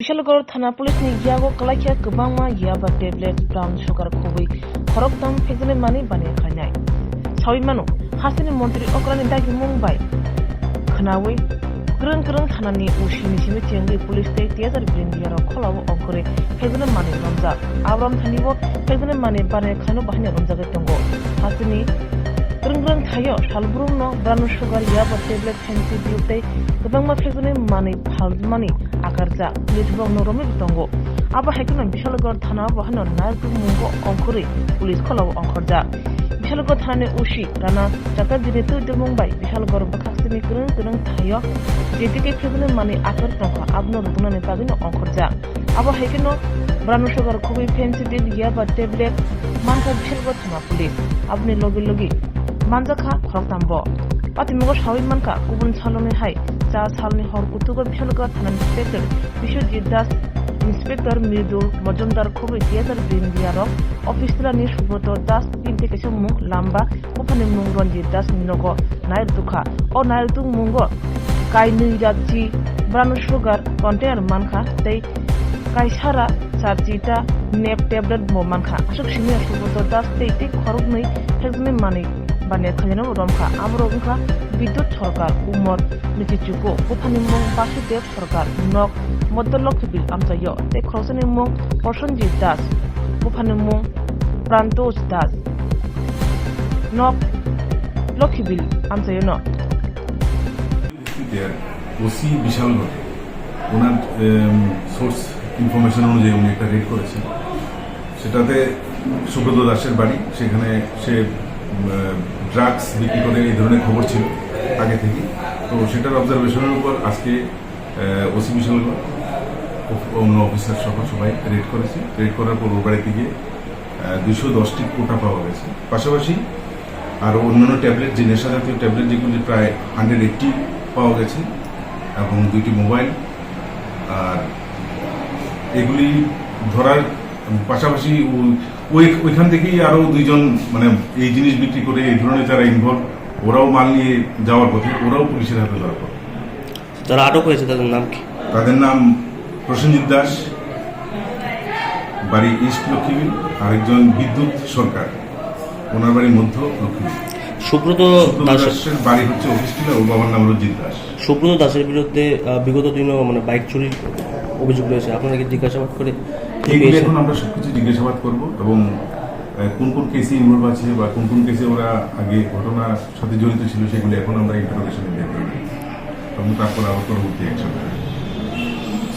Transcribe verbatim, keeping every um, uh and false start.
Bishalgarh thana police ni yago kwlaikha kwbangma yaba tablet, brown sugar khobwi khoroktham phekjaknai manwi baniya khlainai. Sawi mano, hasteni montri okrani dagimung bai khwnawi kwrwng kwrwng thanani O C ni simi chengwi police tei T S R Brindia rok kholao ongkhorwi phekjaknai manwi romjak. Abram thani o phekjaknai manwi baniya khlaino bahai romjagwi tongo. Hasteni kwrwng kwrwng thaio salbrum no brown sugar yaba tablet Fancy Deal tei kwbangma phekjaknai manwi phalmani akarjak, police rokno romwi tongo. Abo hai kheno Bishalgarh thana o bo haino narwkmungo ongkhorwi police kholao ongkhorjak. Bishalgarh thanani O C Rana Chatterjee ni twi tubumung bai Bishalgarh bwkhak simi kwrwng kwrwng thaio J T K phekjaknai manwi akar tongkha, abono rwjaknani bagwino ongkhorjak. Abo hai kheno brown sugar khobwi Fancy Deal yaba tablet mankha Bishalgarh thana police. Aboni logi logi manjakha khoroktham bo. Patimungo sawi mankha, kubun saloni hai cha salni hor kutugo Bishalgarh thana inspector Biswajit Das, inspector Mridul Majumdar khobwi T S R Brindia rok office tilani Subroto Das bini tei kaisa mung lamba buphani mung Ranjit Das ni nogo nai rwtukha. O nai rwtuk mungo kainwi rachi brown sugar container mankha tei kaisara charchita nap tablet bo mankha. Aswk simi Subroto Das tei tei khoroknwi phekjaknai manwi baniya khlainano romkha. Aborok wngkha Bidyut Sarkar, Umor Nichichuko, buphani mung Basudev Sarkar, nok Moddo Lokhibil amchaio, tei khoroksani mung Prosenjit Das, buphani mung Prantosh Das, nok Lokhibil amchaio no. There, O C Bishalgarh, owner source information অনুযায়ী উনি একটা রেড করেছেন। সেটাতে সুব্রত দাসের বাড়ি, সেখানে সে ড্রাগস বিক্রি করে, এই ধরনের খবর ছিল আগে থেকে। তো সেটার অবজারভেশনের উপর আজকে ওসি বিশালগড়, অন্য অফিসার সহ সবাই রেড করেছে। রেড করার পর ওর বাড়িতে গিয়ে দুশো দশটি কোটা পাওয়া গেছে। পাশাপাশি আরও অন্যান্য ট্যাবলেট, যে নেশা জাতীয় ট্যাবলেট, যেগুলি প্রায় হান্ড্রেড এইটটি পাওয়া গেছে, এবং দুইটি মোবাইল। আর এগুলি ধরার পাশাপাশি ও-, ওই, ওইখান থেকেই আরও দুইজন, মানে, এই জিনিস বিক্রি করে, এই ধরনের যারা ইনভলভ, ওরাও মাল নিয়ে যাওয়ার পথে, ওরাও পুলিশের হাতে ধরা পড়ে। যারা আটক হয়েছে তাদের নাম কি? তাদের নাম প্রসেনজিৎ দাস, বাড়ি ইস্ট লক্ষ্মীবিল, আরেকজন বিদ্যুৎ সরকার, ওনার বাড়ি মধ্য লক্ষ্মীবিল। সুব্রত সুব্রত দাস দাসের বাড়ি হচ্ছে অফিস টিলা, ওর বাবার নাম হলো জিৎ দাস। সুব্রত দাসের বিরুদ্ধে, আহ, বিগত দিনেও মানে বাইক চুরির অভিযোগ রয়েছে। আপনারা কি জিজ্ঞাসাবাদ করে কি এইগুলি পেয়েছেন? এখন আমরা সবকিছু জিজ্ঞাসাবাদ করব এবং, আহ, কোন কোন কেসে ইনভলভ আছে বা কোন কোন কেসে ওরা আগে ঘটনার সাথে জড়িত ছিল, সেগুলি এখন আমরা ইন্টারোগেশনে বের করব এবং তারপর আবার পরবর্তী অ্যাকশন।